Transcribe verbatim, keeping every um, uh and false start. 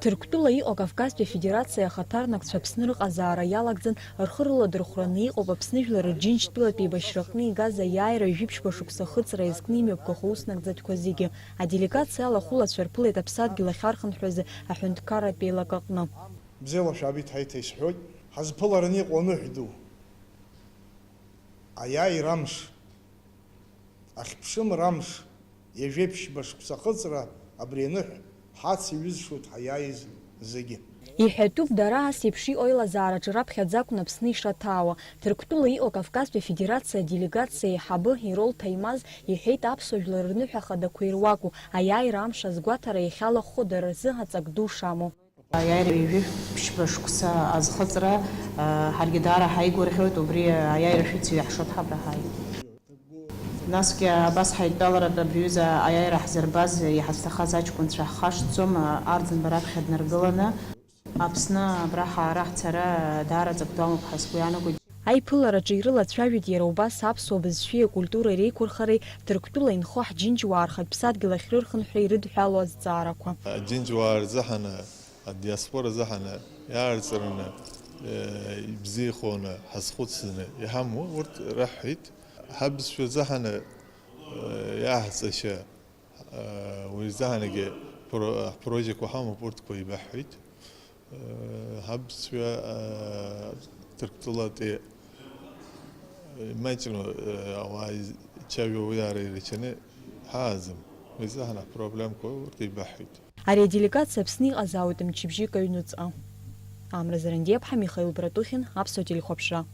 Ҭырқәтәыла иҟоу Кавказтәи Афедерациа ахаҭарнакцәа Аԥсны рыҟазаара иалагӡан рхы рыладырхәраны иҟоуп Аԥсны Жәлар Рџьынџьтәылатә еибашьраҟны игаз аиааира жәиԥшьба шықәса ахыҵра иазкны имҩаԥгахо уснагӡатәқәа зегьы. Аделегациа алахәылацәа рԥылеит аԥсадгьыл ахьархынҳәыз аҳәынҭқарратә еилак аҟны. Бзиала шәаабеит, ҳаиҭа исҳәоит, ҳазԥылараны иҟоу аныҳә ду, аиааира амш, ахьԥшымра амш, ҩажәеиԥшьба шықәса ахыҵра, абри аныҳә ҳацеиҩызшоит ҳаиааиз зегьы. Иҳәатәуп, дара ас еиԥш иҟоу аилазаараҿы раԥхьаӡа акәын Аԥсны ишаҭаауа. Ҭырқәтәыла иҟоу Кавказтәи Афедерациа аделегациа аиҳабы Ерол Ҭаимаз иҳәеит, аԥсуа жәлар рныҳәа хадақәа ируаку аиааира амш азгәаҭара иахьалахәхо дара рзы аҵак ду шамоу. Аиааира ҩажәи ԥшьба шықәса азхыҵра, а, ҳаргьы даара ҳаигәырӷьоит, убри аиааира шәыцҩы иаҳшоит ҳабра ҳааит. Насгьы абас ҳаидтәаларатәы абри аҩыза аиааира ҳзырбаз, иҳазҭахаз аҷкәынцәа ҳхашҭӡом, а, Арӡынба раԥхьа днаргыланы. Аԥсны абра ҳаара ҳцара даара ҵакдамоуп ҳәа сгәы иаанагоит. Аиԥылараҿы ирылацәажәеит иара убас аԥсуа бызшәеи акультуреи реиқәырхареи, Ҭырқәтәыла инхо ҳџьынџьуаа рхатә ԥсадгьыл ахьрырхынҳәра ирыдҳәалоу азҵаарақәа. Аџьынџьуаа рзыҳәаны, адиаспора азыҳәаны иаарҵараны, э, ибзиахоны ҳазхәыцны иҳамоу урҭ раҳҳәеит. Ҳабызшәа азыҳәаны, э, иааҳҵашьа, э, уи азыҳәангьы про-, ҳпроектқәа ҳамоуп, урҭқәа еибаҳҳәеит. Э, ҳабызшәа, э, Ҭырқәтәылатәи имаҷны, э, ауаа ичаҩу уи ара ирычаны ҳааӡам. Уи азыҳәан ҳпроблемқәа урҭ еибаҳҳәеит. Ари аделегациа Аԥсны иҟазаауеит мчыбжьык аҩнуҵҟа. Амра Зарандиаԥҳа, Михаил Братухин, Аԥсуа телехәаԥшра.